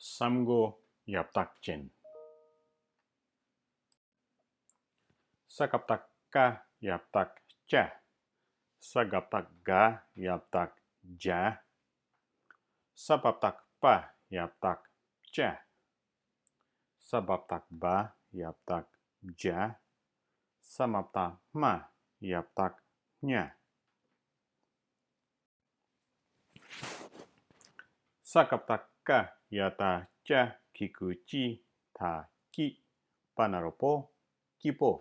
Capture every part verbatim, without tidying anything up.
སམ་གོ་ཡ་བཏགས་ཅན། ས་ཀ་བཏགས་སྐ་ཡ་བཏགས་སྐྱ། ས་ག་བཏགས་སྒ་ཡ་བཏགས་སྒྱ། ས་པ་བཏགས་སྤ་ཡ་བཏགས་སྤྱ། ས་བ་བཏགས་སྦ་ཡ་བཏགས་སྦྱ། ས་མ་བཏགས་སྨ་ཡ་བཏགས་སྨྱ། ས་ཀ་བཏགས་ཀ་ཡ་བཏགས་ཀྱ་གི་གུ་ཀྱི་ད་ཀྱི། པ་ན་རོ་པོ། སྐྱིད་པོ།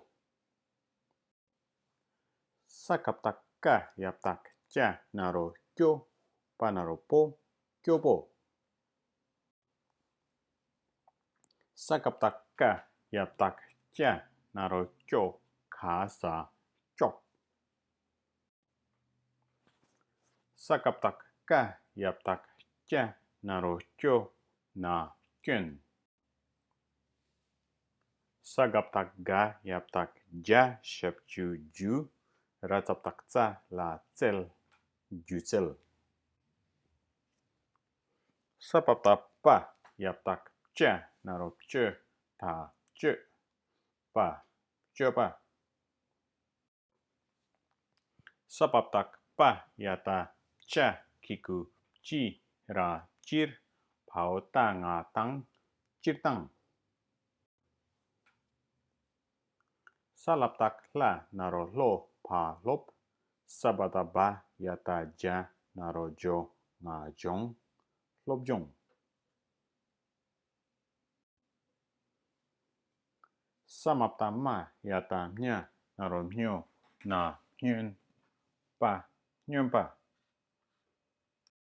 ས་ཀ་བཏགས་ཀ་ཡ་བཏགས་ཀྱ་ན་རོ་སྐྱོ། པ་ན་རོ་པོ། སྐྱོ་པོ། ས་ཀ་བཏགས་ཀ་ཡ་བཏགས་ཀྱ་ན་རོ་སྐྱོ། ག་ས་སྐྱོགས། ས་ཀ་བཏགས་ཀ་ཡ་བཏགས་ཀྱ་ན་རོ་སྐྱོ། ན་སྐྱོན། ས་ག་བཏགས་སྒ་ཡ་བཏགས་སྒྱ་ཞབས་ཀྱུ་སྒྱུ། ར་ཙ་བཏགས་རྩ་ལ་རྩལ། སྒྱུ་རྩལ། ས་པ་བཏགས་སྤ་ཡ་བཏགས་སྤྱ་ན་རོ་སྤྱོ། ད་སྤྱོད། པ། སྤྱོད་པ། ས་པ་བཏགས་སྤ་ཡ་བཏགས་སྤྱ་གི་གུ་སྤྱི་ར་སྤྱིར། བའོ་ཏ་ང་བཏང་། སྤྱིར་བཏང་། ས་ལ་བཏགས་སླ་ན་རོ་སློ། བ་སློབ། ས་བ་བཏགས་སྦ་ཡ་བཏགས་སྦྱ་ན་རོ་སྦྱོ། ང་སྦྱོང་། སློབ་སྦྱོང་། ས་མ་བཏགས་སྨ་ཡ་བཏགས་སྨྱ་ན་རོ་སྨྱོ། ན་སྨྱོན། པ། སྨྱོན་པ།